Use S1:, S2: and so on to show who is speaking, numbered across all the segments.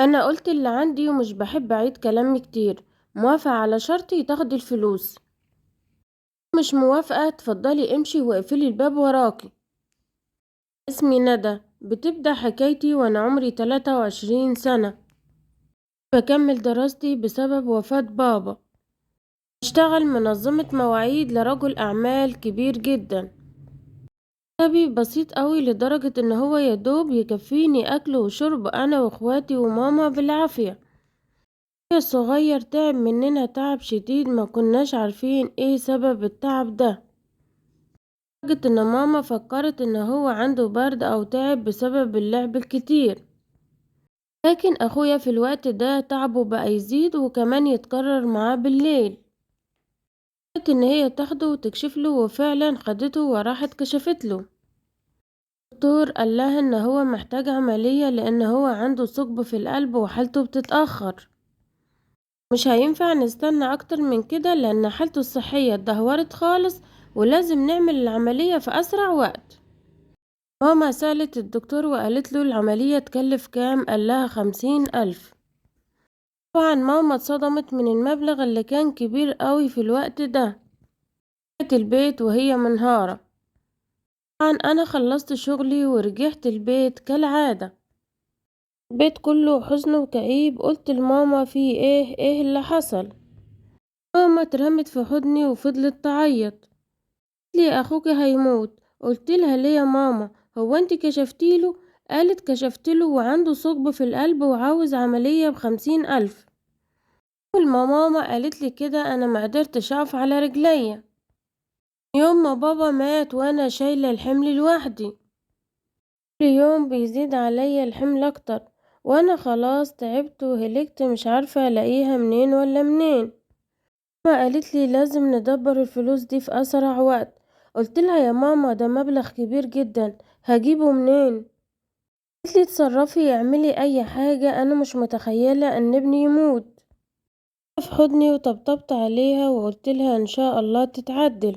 S1: أنا قلت اللي عندي ومش بحب أعيد كلامي كتير. موافقة على شرطي تاخدي الفلوس، مش موافقة تفضلي امشي واقفلي الباب وراكي. اسمي ندى، بتبدأ حكايتي وانا عمري 23 سنة. بكمل دراستي بسبب وفاة بابا. بشتغل منظمة مواعيد لرجل أعمال كبير جدا. مرتبي بسيط قوي لدرجة ان هو يدوب يكفيني اكل وشرب انا واخواتي وماما بالعافية. الصغير تعب مننا تعب شديد، ما كناش عارفين ايه سبب التعب ده، لدرجة ان ماما فكرت ان هو عنده برد او تعب بسبب اللعب الكتير. لكن اخويا في الوقت ده تعبه بقى يزيد وكمان يتكرر معاه بالليل. قالت ان هي تاخده وتكشف له، وفعلا خدته وراحت كشفت له. الدكتور قال لها ان هو محتاج عملية لان هو عنده ثقب في القلب وحالته بتتأخر، مش هينفع نستنى اكتر من كده لان حالته الصحية اتدهورت خالص ولازم نعمل العملية في اسرع وقت. ماما سألت الدكتور وقالت له العملية تكلف كام؟ قال لها 50,000. طبعا ماما اتصدمت من المبلغ اللي كان كبير قوي في الوقت ده. رجعت البيت وهي منهارة. طبعا انا خلصت شغلي ورجعت البيت كالعادة، البيت كله حزن وكئيب. قلت لماما في ايه؟ ايه اللي حصل؟ ماما اترمت في حضني وفضلت تعيط. قالت لي اخوك هيموت. قلت لها ليه يا ماما؟ هو انت كشفتيله؟ قالت كشفتله وعنده ثقب في القلب وعاوز عملية ب50,000. اول ما ماما قالت لي كده انا ما قدرتش اقف على رجليا. يوم ما بابا مات وانا شايلة الحمل لوحدي، كل يوم بيزيد عليا الحمل اكتر، وانا خلاص تعبت وهلكت، مش عارفة الاقيها منين ولا منين. ماما قالت لي لازم ندبر الفلوس دي في اسرع وقت. قلت لها يا ماما ده مبلغ كبير جدا، هجيبه منين؟ قالت لي اتصرفي، اعملي اي حاجة، انا مش متخيلة ان ابني يموت. في حضني وطبطبت عليها وقلت لها ان شاء الله تتعدل.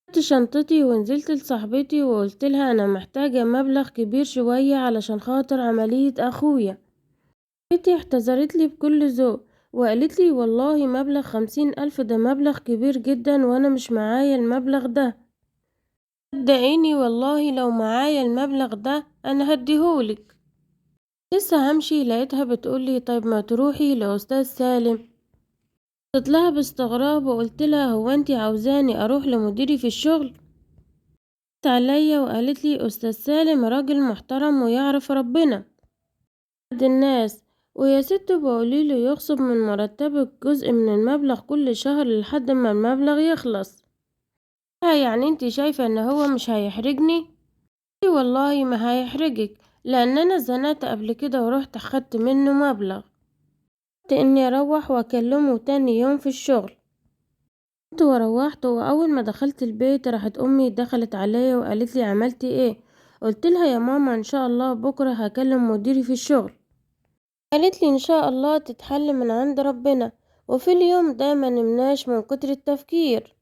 S1: خدت شنطتي ونزلت لصاحبتي وقلت لها انا محتاجة مبلغ كبير شوية علشان خاطر عملية اخويا. صاحبتي اعتذرت لي بكل ذوق وقالت لي والله مبلغ 50,000 ده مبلغ كبير جدا وانا مش معايا المبلغ ده، صدقيني والله لو معايا المبلغ ده انا هديهولك. لسه همشي لقيتها بتقولي طيب ما تروحي لأستاذ سالم. قلت لها باستغراب وقلت لها هو انتي عاوزاني اروح لمديري في الشغل؟ ردت عليا وقالت لي استاذ سالم راجل محترم ويعرف ربنا قد الناس، ويا ست بقولي له يخصم من مرتبك جزء من المبلغ كل شهر لحد ما المبلغ يخلص. يعني انتي شايفة ان هو مش هيحرجني؟ والله ما هيحرجك، لان انا زنقت قبل كده ورحت اخدت منه مبلغ. قلت اني اروح واكلمه تاني يوم في الشغل. قمت وروحت، واول ما دخلت البيت راحت امي دخلت عليا وقالت لي عملتي ايه؟ قلت لها يا ماما ان شاء الله بكره هكلم مديري في الشغل. قالت لي ان شاء الله تتحل من عند ربنا. وفي اليوم ده ما نمناش من كتر التفكير.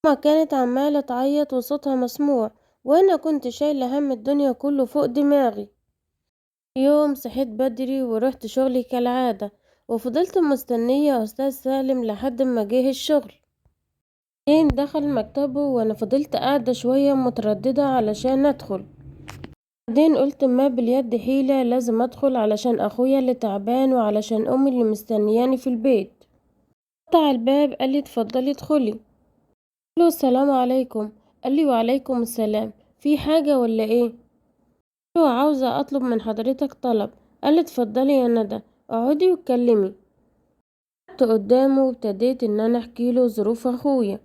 S1: ماما كانت عمالة تعيط وصوتها مسموع، وانا كنت شايلة هم الدنيا كله فوق دماغي. يوم صحيت بدري ورحت شغلي كالعادة، وفضلت مستنية أستاذ سالم لحد ما جه الشغل. بعدين دخل مكتبه وانا فضلت قاعدة شوية مترددة علشان ادخل. بعدين قلت ما باليد حيلة، لازم ادخل علشان اخويا اللي تعبان وعلشان امي اللي مستنياني في البيت. قطع الباب قال لي اتفضلي ادخلي. قلت له السلام عليكم. قال لي وعليكم السلام، في حاجة ولا ايه؟ قلت له عاوزة اطلب من حضرتك طلب. قال لي اتفضلي يا ندى اقعدي واتكلمي. قعدت قدامه وابتديت ان انا احكي له ظروف اخويا.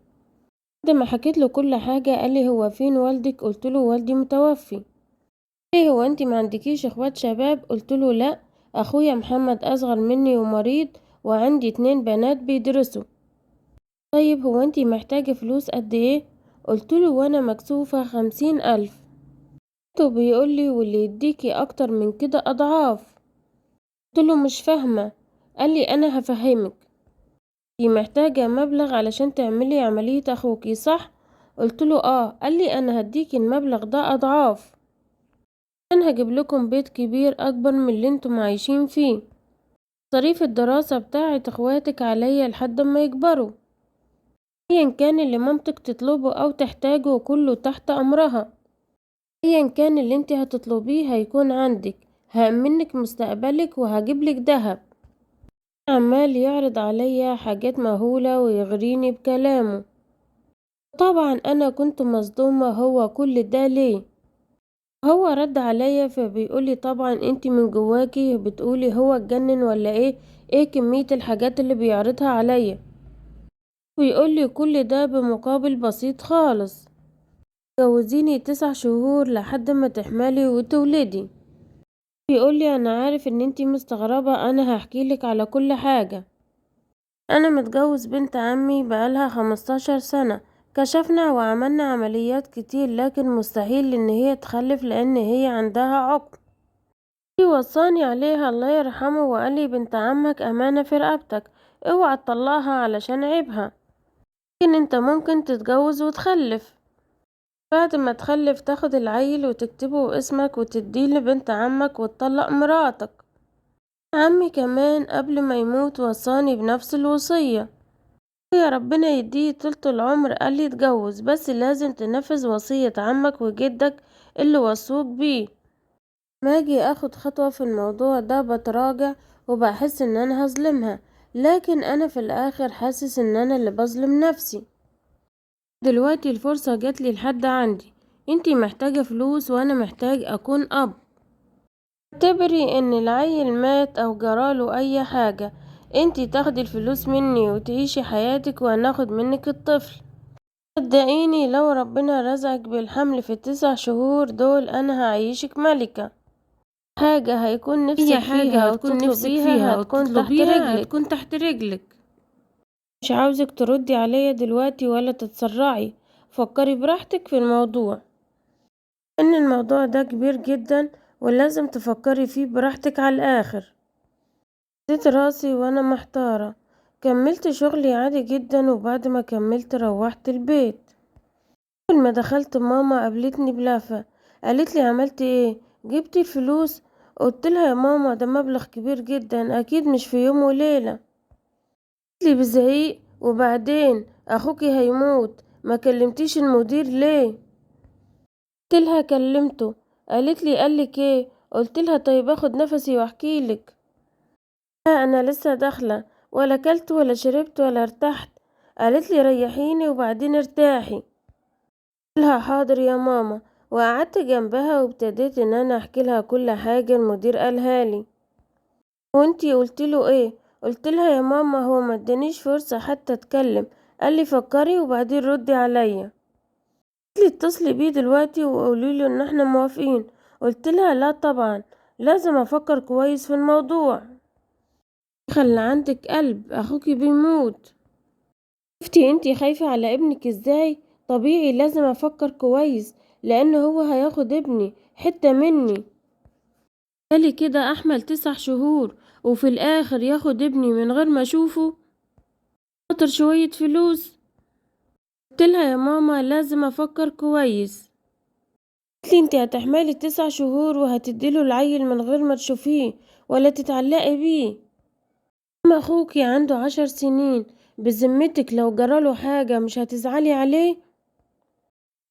S1: بعد ما حكيت له كل حاجة قال لي هو فين والدك؟ قلت له والدي متوفي. ايه هو انت ما عندكيش اخوات شباب؟ قلت له لا، اخويا محمد اصغر مني ومريض وعندي 2 بنات بيدرسوا. طيب هو انت محتاجة فلوس قد ايه؟ قلت له وانا مكسوفة 50,000. بيقول لي واللي يديكي اكتر من كده اضعاف. قلت له مش فاهمة. قال لي انا هفهمك، انتي محتاجة مبلغ علشان تعملي عملية اخوكي صح؟ قلت له اه. قال لي انا هديكي المبلغ ده اضعاف. انا هجيب لكم بيت كبير اكبر من اللي انتم عايشين فيه. مصاريف الدراسة بتاعت اخواتك عليا لحد ما يكبروا. ايا كان اللي مامتك تطلبه او تحتاجه كله تحت امرها. ايا كان اللي انت هتطلبيه هيكون عندك. هأمنك مستقبلك وهجيبلك دهب. عمال يعرض عليا حاجات مهولة ويغريني بكلامه. طبعا انا كنت مصدومة، هو كل ده ليه؟ هو رد عليا فبيقولي طبعا انت من جواكي بتقولي هو اتجنن ولا ايه؟ ايه كمية الحاجات اللي بيعرضها عليا؟ ويقولي كل ده بمقابل بسيط خالص، جوزيني 9 شهور لحد ما تحملي وتولدي. بيقولي انا عارف ان انتي مستغربة، انا هحكيلك على كل حاجة. انا متجوز بنت عمي بقالها 15 سنة، كشفنا وعملنا عمليات كتير، لكن مستحيل ان هي تخلف لان هي عندها عقم. وصاني عليها الله يرحمه وقال لي بنت عمك امانة في رقبتك، اوعى تطلقها علشان عيبها، لكن انت ممكن تتجوز وتخلف، بعد ما تخلف تاخد العيل وتكتبه باسمك وتديه لبنت عمك وتطلق مراتك. عمي كمان قبل ما يموت وصاني بنفس الوصية، يا ربنا يديه طولة العمر، قال لي اتجوز بس لازم تنفذ وصية عمك وجدك اللي وصوك بيه. ما اجي اخد خطوة في الموضوع ده بتراجع وبحس ان انا هظلمها، لكن انا في الاخر حاسس ان انا اللي بظلم نفسي. دلوقتي الفرصة جاتلي لحد عندي، انتي محتاجة فلوس وانا محتاج اكون اب. اعتبري ان العيل مات او جراله اي حاجة، انتي تاخدي الفلوس مني وتعيشي حياتك وهناخد منك الطفل. صدقيني لو ربنا رزقك بالحمل في 9 شهور دول انا هعيشك ملكة. حاجة هيكون نفسك
S2: أي حاجة
S1: فيها
S2: هتكون نفسك
S1: وتطلبيها
S2: فيها
S1: هتكون تحت
S2: وتطلبيها
S1: رجلك.
S2: هتكون تحت رجلك.
S1: مش عاوزك تردي عليا دلوقتي ولا تتسرعي، فكري براحتك في الموضوع، ان الموضوع ده كبير جدا ولازم تفكري فيه براحتك على الاخر. هزيت راسي وانا محتارة، كملت شغلي عادي جدا، وبعد ما كملت روحت البيت. اول ما دخلت ماما قابلتني بلافة، قالت لي عملت ايه؟ جبتي الفلوس؟ قلت لها يا ماما ده مبلغ كبير جدا، اكيد مش في يوم وليلة. قالت لي بزعيق، وبعدين اخوكي هيموت، ما كلمتيش المدير ليه؟ قلت لها كلمته. قالت لي قالك ايه؟ قلت لها طيب اخد نفسي واحكي لك. لا انا لسه داخله، ولا اكلت ولا شربت ولا ارتحت. قالت لي ريحيني وبعدين ارتاحي. قلت لها حاضر يا ماما، وقعدت جنبها وابتديت ان انا احكي لها كل حاجه المدير قالها لي. وانتي قلت له ايه؟ قلت لها يا ماما هو ما ادانيش فرصه حتى اتكلم، قال لي فكري وبعدين ردي عليا. قالت لي اتصلي بيه دلوقتي وقولي له ان احنا موافقين. قلت لها لا طبعا، لازم افكر كويس في الموضوع. خلي عندك قلب، اخوكي بيموت. شفتي انتي خايفة على ابنك ازاي؟ طبيعي لازم افكر كويس، لان هو هياخد ابني حتة مني. قالي كده احمل 9 شهور وفي الاخر ياخد ابني من غير ما اشوفه، خاطر شوية فلوس. قلت لها يا ماما لازم افكر كويس. قالت لي انتي هتحملي 9 شهور وهتديله العيل من غير ما تشوفيه ولا تتعلقي بيه. اما اخوكي عنده 10 سنين، بذمتك لو جراله حاجة مش هتزعلي عليه؟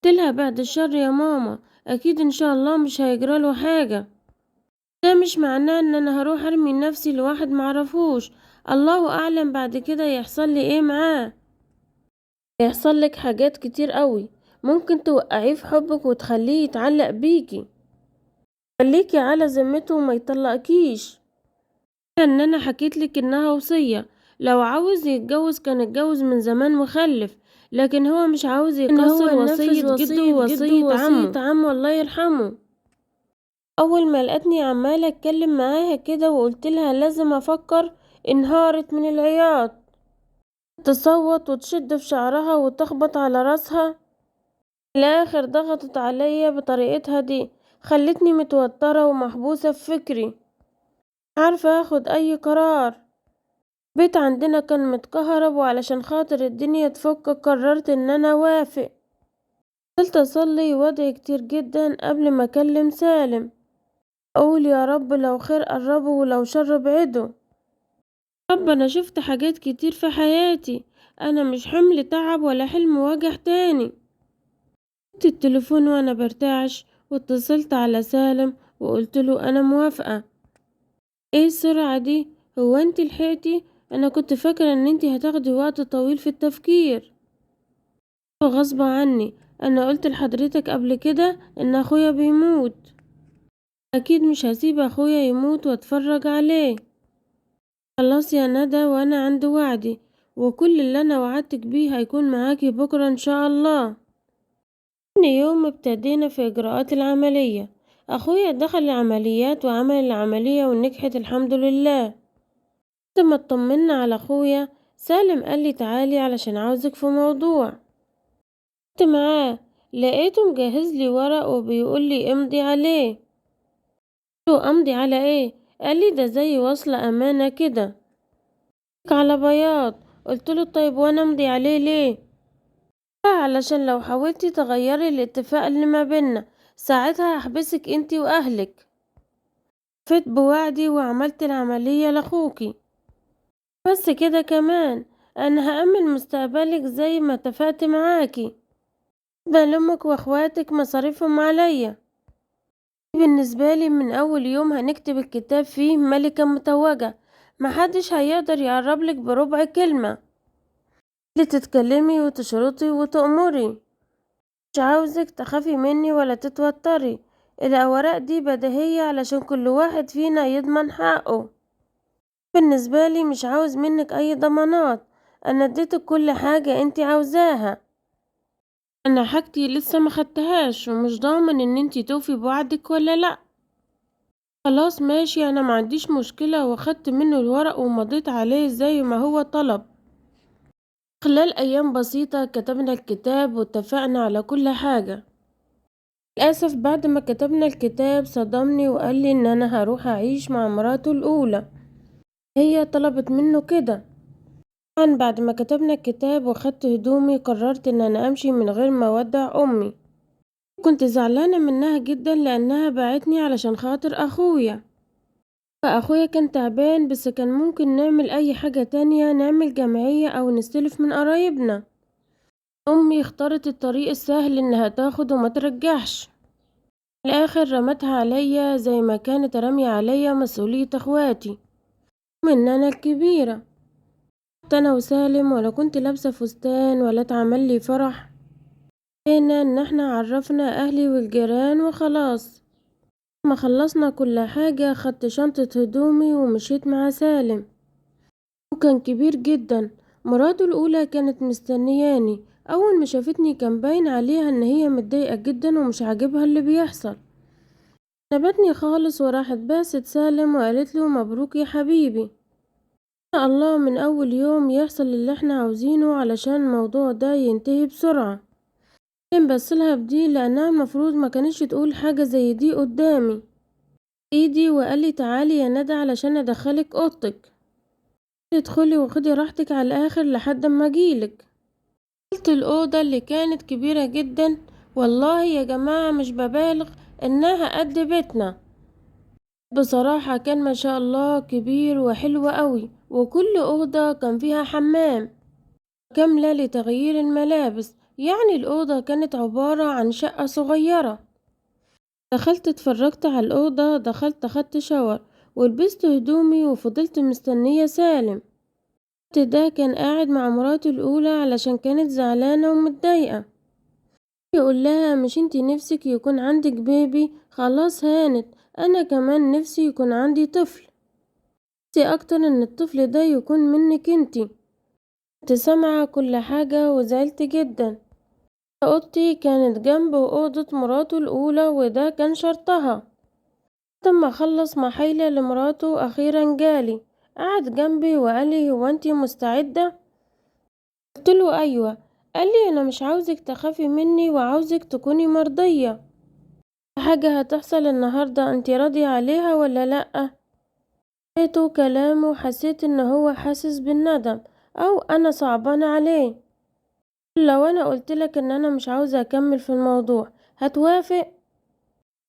S1: قلت لها بعد الشر يا ماما، اكيد ان شاء الله مش هيجراله حاجة. ده مش معناه ان انا هروح ارمي نفسي لواحد معرفوش، الله اعلم بعد كده يحصل لي ايه معاه. يحصل لك حاجات كتير قوي، ممكن توقعيه في حبك وتخليه يتعلق بيكي، خليكي على ذمته وما يطلقكيش. ان انا حكيت لك انها وصية، لو عاوز يتجوز كان اتجوز من زمان وخلف، لكن هو مش عاوز يكسر وصية جده ووصية عمه الله يرحمه. اول ما لقتني عمالة اتكلم معاها كده وقلت لها لازم افكر، انهارت من العياط، تصوت وتشد في شعرها وتخبط على راسها. في الاخر ضغطت عليا بطريقتها دي، خلتني متوترة ومحبوسة في فكري، عارفة اخد اي قرار. بيت عندنا كان متكهرب، وعلشان خاطر الدنيا تفك قررت ان انا اوافق. فضلت اصلي وادعي كتير جدا قبل ما اكلم سالم. اقول يا رب لو خير قربه ولو شر بعده. رب انا شفت حاجات كتير في حياتي، انا مش حمل تعب ولا حلم وجع تاني. خدت التليفون وانا برتعش واتصلت على سالم وقلت له انا موافقة. ايه السرعة دي؟ هو انت لحقتي؟ انا كنت فاكرة ان انت هتاخدي وقت طويل في التفكير. غصب عني، انا قلت لحضرتك قبل كده ان اخويا بيموت، اكيد مش هسيب اخويا يموت واتفرج عليه. خلاص يا ندى، وانا عند وعدي، وكل اللي انا وعدتك بيه هيكون معاكي بكرة ان شاء الله. تاني يوم ابتدينا في اجراءات العملية. اخويا دخل العمليات وعمل العملية ونجحت الحمد لله. بعد ما اطمنا على اخويا، سالم قال لي تعالي علشان عاوزك في موضوع. كنت معاه، لقيته مجهز لي ورق وبيقول لي امضي عليه. قلت له امضي على ايه؟ قال لي ده زي وصل امانة كده على بياض. قلت له طيب وانا امضي عليه ليه؟ علشان لو حاولتي تغيري الاتفاق اللي ما بينا ساعتها هحبسك انتي واهلك. فت بوعدي وعملت العملية لاخوكي. بس كده كمان انا هأمن مستقبلك زي ما اتفقت معاكي، بلمك واخواتك مصاريفهم عليا. بالنسبة لي من اول يوم هنكتب الكتاب فيه ملكة متوجة، محدش هيقدر يقربلك بربع كلمة، اللي تتكلمي وتشرطي وتأمري. مش عاوزك تخافي مني ولا تتوتري، الأوراق دي بديهية علشان كل واحد فينا يضمن حقه. بالنسبة لي مش عاوز منك أي ضمانات، أنا اديتك كل حاجة انتي عاوزاها. أنا حاجتي لسه ما خدتهاش ومش ضامن إن انتي توفي بوعدك ولا لأ. خلاص ماشي، أنا ما عنديش مشكلة. واخدت منه الورق ومضيت عليه زي ما هو طلب. خلال أيام بسيطة كتبنا الكتاب واتفقنا على كل حاجة. للأسف بعد ما كتبنا الكتاب صدمني وقال لي إن أنا هروح أعيش مع مراته الأولى، هي طلبت منه كده. طبعا بعد ما كتبنا الكتاب وخدت هدومي قررت إن أنا أمشي من غير ما أودع أمي. كنت زعلانة منها جدا لأنها باعتني علشان خاطر أخويا. فأخويا كان تعبان، بس كان ممكن نعمل أي حاجة تانية، نعمل جمعية أو نستلف من قرايبنا. أمي اختارت الطريق السهل إنها تاخد وما ترجعش. في الآخر رمتها عليا زي ما كانت رامية عليا مسؤولية أخواتي من أنا الكبيرة. أنا وسالم ولا كنت لابسة فستان ولا اتعمل لي فرح، هنا إن احنا عرفنا أهلي والجيران وخلاص. ما خلصنا كل حاجة خدت شنطة هدومي ومشيت مع سالم، وكان كبير جدا. مراته الأولى كانت مستنياني، أول ما شافتني كان باين عليها إن هي متضايقة جدا ومش عاجبها اللي بيحصل. سابتني خالص وراحت باست سالم وقالت له مبروك يا حبيبي. إن شاء الله من أول يوم يحصل اللي احنا عاوزينه علشان الموضوع ده ينتهي بسرعة. بصلها بدي لأنها المفروض ما كانتش تقول حاجة زي دي قدامي. ايدي وقال لي تعالي يا ندى علشان ادخلك اوضتك، ادخلي وخدي راحتك على الاخر لحد ما اجيلك. دخلت الاوضه اللي كانت كبيره جدا، والله يا جماعه مش ببالغ انها قد بيتنا. بصراحه كان ما شاء الله كبير وحلو قوي، وكل اوضه كان فيها حمام كامله لتغيير الملابس، يعني الأوضة كانت عبارة عن شقة صغيرة. دخلت اتفرجت على الأوضة، دخلت أخدت شاور ولبست هدومي وفضلت مستنية سالم. ده كان قاعد مع مراته الأولى علشان كانت زعلانة ومتضايقة. يقول لها مش انتي نفسك يكون عندك بيبي؟ خلاص هانت، أنا كمان نفسي يكون عندي طفل، نفسي أكتر إن الطفل ده يكون منك انتي. كنت سامعة كل حاجة وزعلت جدا. أوضتي كانت جنب أوضة مراته الأولى وده كان شرطها. لما خلص محايلة لمراته أخيرا جالي، قعد جنبي وقال لي هو انتي مستعدة؟ قلت له أيوة. قال لي أنا مش عاوزك تخافي مني وعاوزك تكوني مرضية، حاجة هتحصل النهاردة انتي راضية عليها ولا لأ؟ لقيته كلامه حسيت ان هو حاسس بالندم او انا صعبانة عليه. لو انا قلتلك ان انا مش عاوزة اكمل في الموضوع هتوافق؟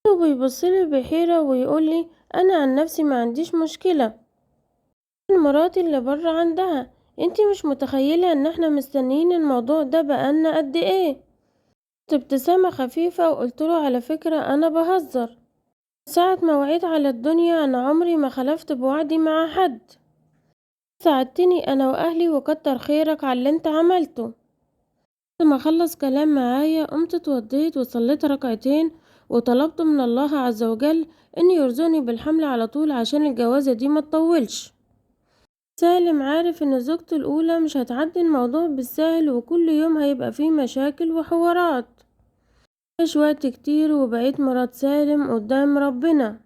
S1: وبيبصلي بحيرة ويقولي انا عن نفسي ما عنديش مشكلة، مراتي اللي بره عندها، انتي مش متخيلة ان احنا مستنيين الموضوع ده بقالنا قد ايه. ابتسامة خفيفة وقلت له على فكرة انا بهزر، ساعة ما وعيت على الدنيا انا عمري ما خلفت بوعدي مع حد، ساعدتني انا واهلي وكتر خيرك على اللي انت عملته. بعد ما خلص كلام معايا قمت اتوضيت وصليت ركعتين وطلبت من الله عز وجل ان يرزقني بالحمل على طول عشان الجوازة دي ما تطولش. سالم عارف ان زوجته الاولى مش هتعدي الموضوع بالسهل وكل يوم هيبقى فيه مشاكل وحوارات. مش وقت كتير وبقيت مرات سالم قدام ربنا.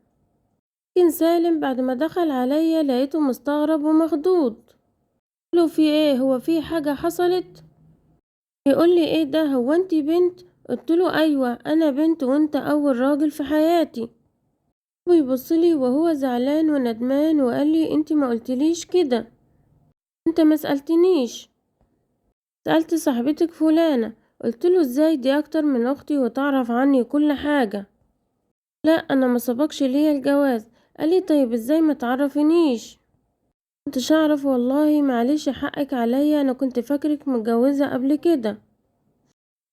S1: لكن سالم بعد ما دخل عليا لقيته مستغرب ومخضوض. قلت له في ايه، هو في حاجة حصلت؟ يقول لي ايه ده، هو انتي بنت؟ قلت له ايوه انا بنت وانت اول راجل في حياتي. بيبص لي وهو زعلان وندمان وقال لي انتي ما قلتليش كده، انت ما سألتنيش، سألت صاحبتك فلانة. قلت له ازاي، دي اكتر من اختي وتعرف عني كل حاجة. لا انا ما سبقش ليا الجواز. قال لي طيب ازاي ما تعرفينيش؟ كنتش اعرف والله، معلش حقك عليا، انا كنت فاكرك متجوزة قبل كده.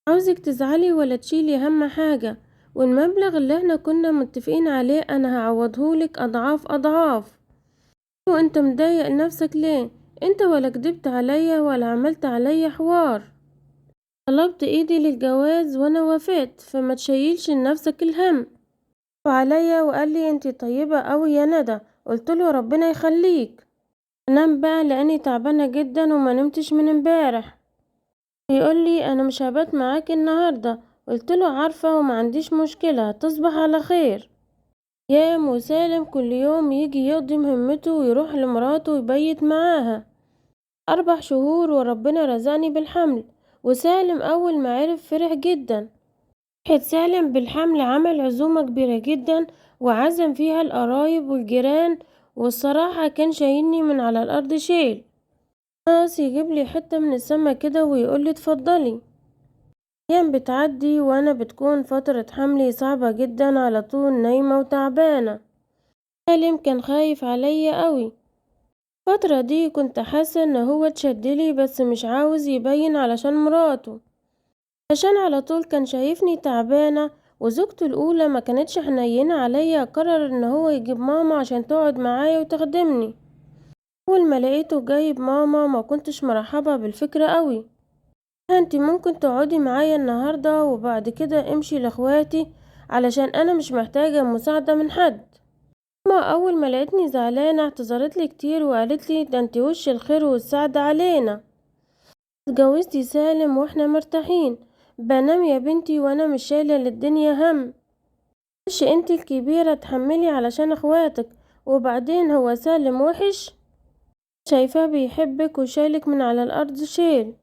S1: عاوزك تزعلي ولا تشيلي هم حاجة، والمبلغ اللي احنا كنا متفقين عليه انا هعوضهولك اضعاف اضعاف. وانت مضايق نفسك ليه؟ انت ولا كدبت عليا ولا عملت عليا حوار، طلبت ايدي للجواز وانا وافقت، فما تشيلش لنفسك الهم وعليا. وقال لي انتي طيبة قوي يا ندى. قلت له ربنا يخليك. انام بقى لاني تعبانة جدا وما نمتش من امبارح. يقول لي انا مش هبات معاك النهاردة. قلت له عارفة وما عنديش مشكلة، تصبح على خير. يام وسالم كل يوم يجي يقضي مهمته ويروح لمراته ويبيت معاها. 4 شهور وربنا رزقني بالحمل. وسالم اول ما عرف فرح جدا. فرحة سالم بالحمل عمل عزومة كبيرة جدا وعزم فيها القرايب والجيران، والصراحة كان شايلني من على الارض شيل. ناقص يجيب لي حتة من السما كده ويقول لي اتفضلي. ايام بتعدي وانا بتكون فترة حملي صعبة جدا، على طول نايمة وتعبانة. سالم كان خايف عليا قوي. الفترة دي كنت حاسة ان هو اتشدلي، بس مش عاوز يبين علشان مراته، عشان على طول كان شايفني تعبانة، وزوجته الاولى ما كانتش حنينة عليا. قرر ان هو يجيب ماما عشان تقعد معايا وتخدمني. اول ما لقيته جايب ماما ما كنتش مرحبة بالفكرة قوي. انتي ممكن تقعدي معايا النهاردة وبعد كده امشي لاخواتي علشان انا مش محتاجة مساعدة من حد. ماما اول ما لقيتني زعلانة اعتذرت لي كتير وقالت لي ده انتي وش الخير والسعادة علينا، اتجوزتي سالم واحنا مرتاحين، بنام يا بنتي وانا مش شايلة للدنيا هم، مش انتي الكبيرة تحملي علشان اخواتك، وبعدين هو سالم وحش؟ شايفاه بيحبك وشايلك من على الارض شيل.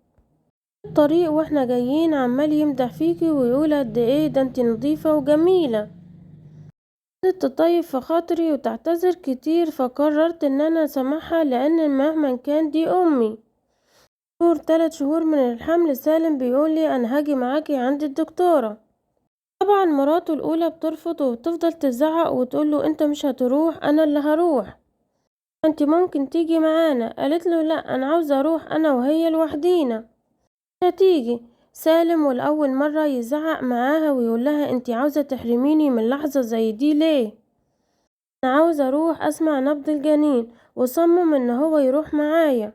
S1: الطريق واحنا جايين عمال يمدح فيكي ويقول قد ايه ده انتي نظيفة وجميلة. تطيب في خاطري وتعتذر كتير، فقررت ان انا اسامحها لان مهما كان دي امي. 3 شهور من الحمل سالم بيقول لي انا هاجي معاكي عند الدكتورة. طبعا مراته الاولى بترفض وبتفضل تزعق وتقول له انت مش هتروح، انا اللي هروح، انت ممكن تيجي معانا. قالت له لا انا عاوزة اروح انا وهي لوحدينا. هتيجي. سالم والأول مرة يزعق معاها ويقول لها انت عاوزة تحرميني من لحظة زي دي ليه؟ انا عاوزة اروح اسمع نبض الجنين، وصمم ان هو يروح معايا.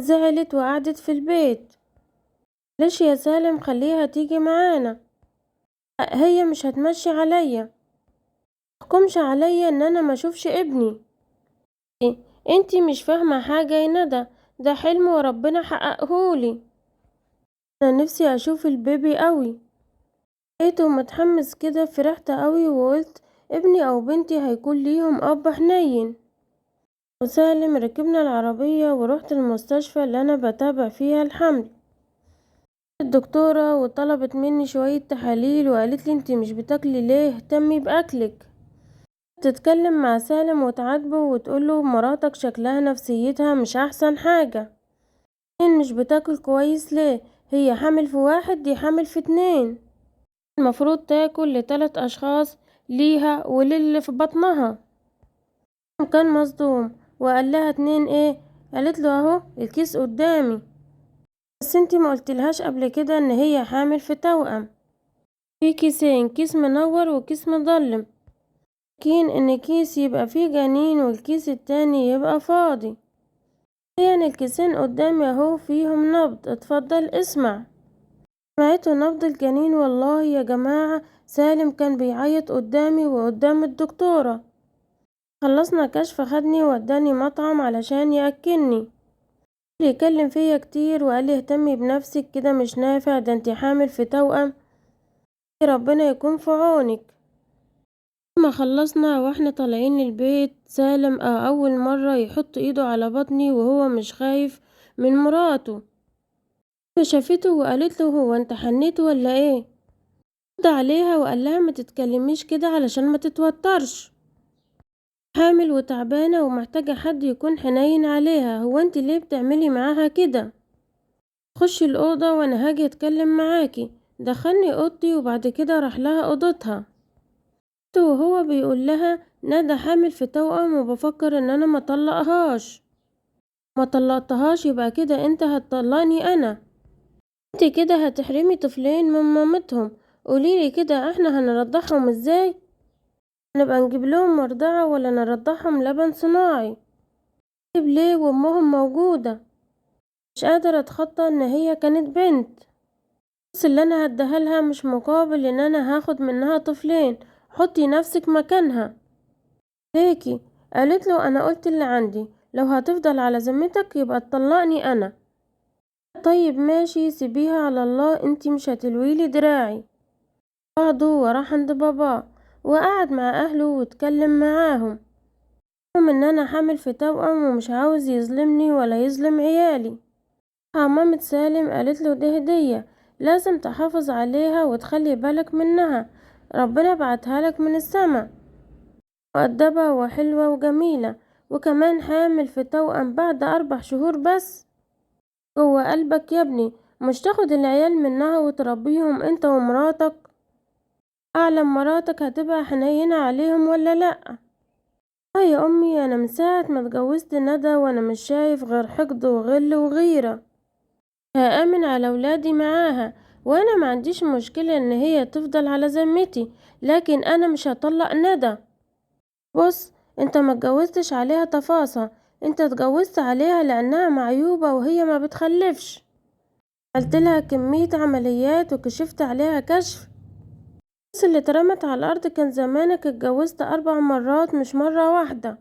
S1: زعلت وقعدت في البيت. ليش يا سالم خليها تيجي معانا، هي مش هتمشي عليا، متحكمش عليا ان انا ما اشوفش ابني. انتي مش فاهمة حاجة يا ندى، ده حلم وربنا حققهولي، انا نفسي اشوف البيبي قوي. لقيته متحمس كده فرحت قوي وقلت ابني او بنتي هيكون ليهم اب حنين. وسالم ركبنا العربية ورحت المستشفى اللي انا بتابع فيها الحمل. الدكتورة وطلبت مني شوية تحاليل وقالت لي انتي مش بتاكلي ليه، اهتمي باكلك. تتكلم مع سالم وتعاتبه وتقوله مراتك شكلها نفسيتها مش احسن حاجة، مش بتاكل كويس ليه، هي حامل في واحد دي حامل في 2، المفروض تاكل لتلات اشخاص، ليها وللي في بطنها. كان مصدوم وقال لها 2 ايه؟ قالت له اهو الكيس قدامي، بس انتي ما قلتلهاش قبل كده ان هي حامل في توأم، في كيسين، كيس منور وكيس مظلم، كين ان كيس يبقى فيه جنين والكيس التاني يبقى فاضي. يعني الكيسين قدامي اهو فيهم نبض، اتفضل اسمع. سمعته نبض الجنين. والله يا جماعة سالم كان بيعيط قدامي وقدام الدكتورة. خلصنا كشف، خدني ووداني مطعم علشان يأكلني، يكلم فيا كتير وقال لي اهتمي بنفسك كده مش نافع، ده انتي حامل في توأم، ربنا يكون في عونك. لما خلصنا واحنا طالعين البيت، سالم اول مرة يحط ايده على بطني وهو مش خايف من مراته. شافته وقالت له هو انت حنيت ولا ايه؟ رد عليها وقال لها ما تتكلميش كده علشان ما تتوترش، حامل وتعبانة ومحتاجة حد يكون حنين عليها، هو انت ليه بتعملي معاها كده؟ خشي الأوضة وانا هاجي اتكلم معاكي. دخلني اوضتي وبعد كده راح لها اوضتها، وهو بيقول لها ندى حامل في توأم وبفكر ان انا ما طلقهاش. ما طلقتهاش يبقى كده انت هتطلقني انا، انت كده هتحرمي طفلين من مامتهم، قوليلي كده احنا هنرضعهم ازاي؟ نبقى نجيب لهم مرضعة ولا نرضعهم لبن صناعي؟ طيب ليه وامهم موجودة؟ مش قادرة اتخطى ان هي كانت بنت، بس اللي انا هديها لها مش مقابل ان انا هاخد منها طفلين، حطي نفسك مكانها. ليكي قالت له انا قلت اللي عندي، لو هتفضل على ذمتك يبقى تطلقني انا. طيب ماشي سيبيها على الله، انتي مش هتلويلي دراعي. بعده وراح عند باباه وقعد مع اهله واتكلم معاهم ان انا حامل في توأم ومش عاوز يظلمني ولا يظلم عيالي. مامة سالم قالت له دي هدية لازم تحافظ عليها وتخلي بالك منها، ربنا بعتها لك من السما، مؤدبة وحلوة وجميلة، وكمان حامل في توأم بعد 4 شهور بس. جوه قلبك يا ابني، مش تاخد العيال منها وتربيهم انت ومراتك؟ اعلم مراتك هتبقى حنينة عليهم ولا لأ؟ يا امي انا من ساعة ما اتجوزت ندى وانا مش شايف غير حقد وغل وغيرة، هأمن على ولادي معاها، وانا ما عنديش مشكلة ان هي تفضل على ذمتي، لكن انا مش هطلق ندى. بص انت ما اتجوزتش عليها تفاصة، انت اتجوزت عليها لانها معيوبة وهي ما بتخلفش، عملت لها كمية عمليات وكشفت عليها كشف، بس اللي اترمت على الارض كان زمانك اتجوزت 4 مرات مش مرة واحدة.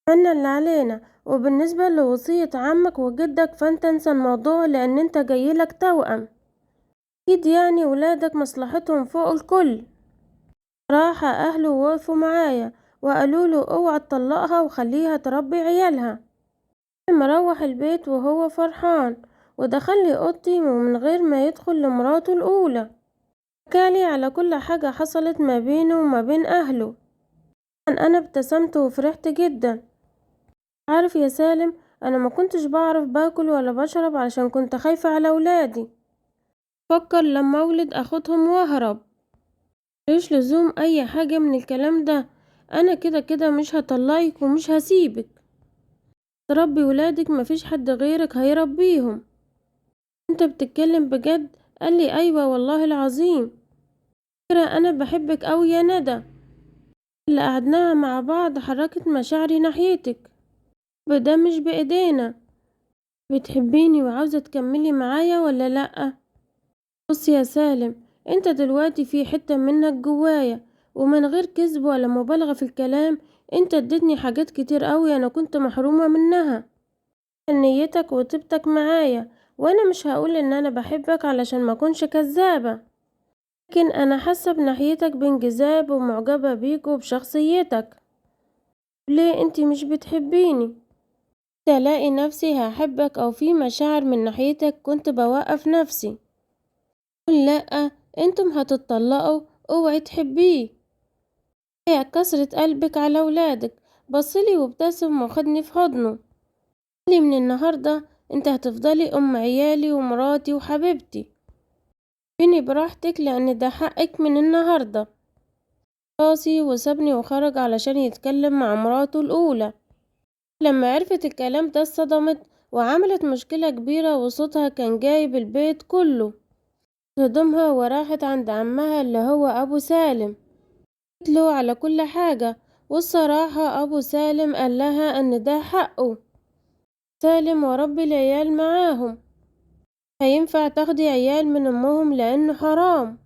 S1: عملنا اللي علينا، وبالنسبة لوصية عمك وجدك فانت انسى الموضوع لان انت جايلك توأم، اكيد يعني ولادك مصلحتهم فوق الكل. راح اهله وقفوا معايا وقالوا له اوعى تطلقها وخليها تربي عيالها. مروح البيت وهو فرحان ودخل لي اوضتي ومن غير ما يدخل لمراته الاولى، حكالي على كل حاجة حصلت ما بينه وما بين اهله. انا ابتسمت وفرحت جدا. عارف يا سالم انا ما كنتش بعرف باكل ولا بشرب علشان كنت خايفة على ولادي، فكر لما اولد اخدهم واهرب، ملوش لزوم اي حاجة من الكلام ده، انا كده كده مش هطلقك ومش هسيبك، تربي ولادك مفيش حد غيرك هيربيهم. انت بتتكلم بجد؟ قال لي ايوه والله العظيم، فكرة انا بحبك اوي يا ندى، اللي قعدناها مع بعض حركت مشاعري ناحيتك، ده مش بايدينا، بتحبيني وعاوزة تكملي معايا ولا لأ؟ بص يا سالم انت دلوقتي في حتة منك جوايا، ومن غير كذب ولا مبالغة في الكلام انت اديتني حاجات كتير قوي انا كنت محرومة منها، نيتك وطيبتك معايا، وانا مش هقول ان انا بحبك علشان ما اكونش كذابة، لكن انا حاسة بناحيتك بانجذاب ومعجبة بيك وبشخصيتك. ليه انت مش بتحبيني؟ تلاقي نفسي هحبك او في مشاعر من ناحيتك كنت بوقف نفسي. لا انتم هتتطلقوا، اوعي تحبيه، هي كسرت قلبك على ولادك. بصلي وابتسم وخدني في حضنه، قالي من النهاردة انت هتفضلي ام عيالي ومراتي وحبيبتي، فيني براحتك لان ده حقك من النهاردة. راسي وسابني وخرج علشان يتكلم مع مراته الأولى. لما عرفت الكلام ده اتصدمت وعملت مشكلة كبيرة، وصوتها كان جايب البيت كله. هدومها وراحت عند عمها اللي هو أبو سالم، قالت له على كل حاجة، والصراحة أبو سالم قال لها أن ده حقه، سالم وربي العيال معاهم، هينفع تاخدي عيال من أمهم لأنه حرام.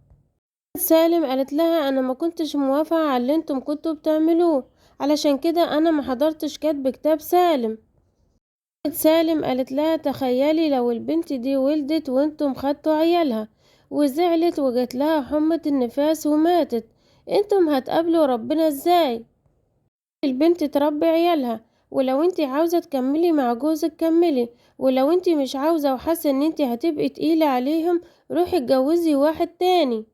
S1: سالم قالت لها أنا ما كنتش موافقة على اللي انتم كنتوا بتعملوه، علشان كده أنا ما حضرتش كاتب كتاب سالم. سالم قالت لها تخيلي لو البنت دي ولدت وانتم خدتوا عيالها، وزعلت وجات لها حمى النفاس وماتت، انتم هتقابلوا ربنا ازاي؟ البنت تربي عيالها، ولو انتي عاوزة تكملي مع جوزك كملي، ولو انتي مش عاوزة وحاسة ان انتي هتبقي تقيلة عليهم روحي اتجوزي واحد تاني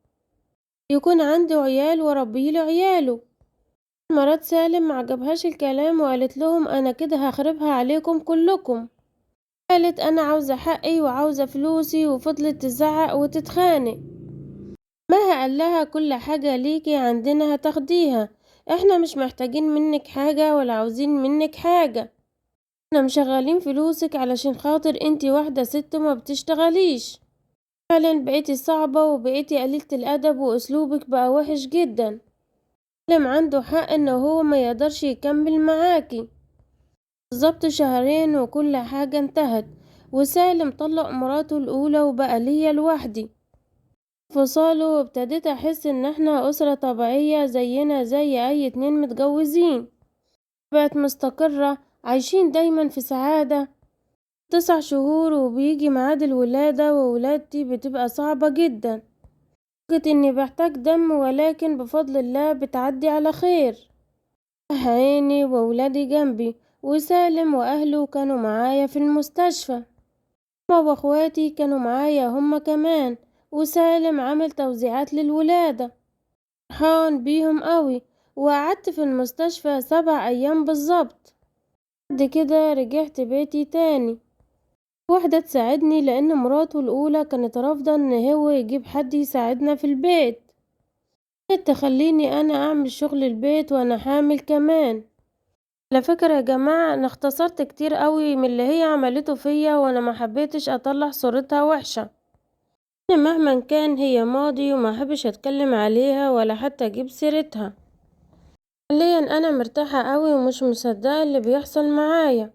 S1: يكون عنده عيال وربيله عياله. مرات سالم معجبهاش الكلام وقالت لهم انا كده هخربها عليكم كلكم، قالت انا عاوزة حقي وعاوزة فلوسي، وفضلت تزعق وتتخانق. مها قال لها كل حاجة ليكي عندنا هتاخديها، احنا مش محتاجين منك حاجة ولا عاوزين منك حاجة، احنا مشغلين فلوسك علشان خاطر انتي واحدة ست ما بتشتغليش. فعلا بقيتي صعبة وبقيتي قليلة الأدب وأسلوبك بقى وحش جدا. سالم عنده حق ان هو ما يقدرش يكمل معاكي. بالظبط شهرين وكل حاجة انتهت، وسالم طلق مراته الأولى وبقى ليا لوحدي. فصاله وابتديت احس ان احنا أسرة طبيعية زينا زي اي اتنين متجوزين، بقت مستقرة، عايشين دايما في سعادة. 9 شهور وبيجي ميعاد الولادة، وولادتي بتبقى صعبة جدا، لدرجة اني بحتاج دم، ولكن بفضل الله بتعدي على خير. عيني وولادي جنبي، وسالم واهله كانوا معايا في المستشفى، ماما واخواتي كانوا معايا هما كمان، وسالم عمل توزيعات للولادة، فرحان بيهم قوي. وقعدت في المستشفى 7 أيام بالظبط. بعد كده رجعت بيتي تاني، واحدة تساعدني لأن مراته الأولى كانت رافضة إن هو يجيب حد يساعدنا في البيت، كانت تخليني أنا أعمل شغل البيت وأنا حامل كمان. على فكرة يا جماعة أنا اختصرت كتير قوي من اللي هي عملته فيا، وأنا ما حبيتش أطلع صورتها وحشة. أنا مهما كان هي ماضي وما حبش أتكلم عليها ولا حتى أجيب سيرتها. حاليا أنا مرتاحة قوي ومش مصدقة اللي بيحصل معايا.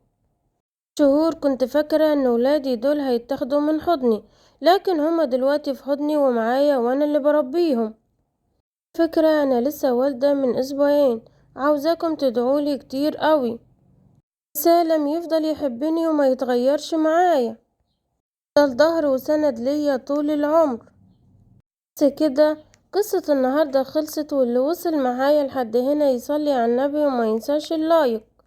S1: شهور كنت فاكرة ان ولادي دول هيتاخدوا من حضني، لكن هما دلوقتي في حضني ومعايا وانا اللي بربيهم. فكرة انا لسه والدة من اسبوعين، عاوزاكم تدعولي كتير قوي. سالم يفضل يحبني وما يتغيرش معايا، يفضل ظهر وسند ليا طول العمر. بس كده قصة النهاردة خلصت، واللي وصل معايا لحد هنا يصلي على النبي وما ينساش ال like.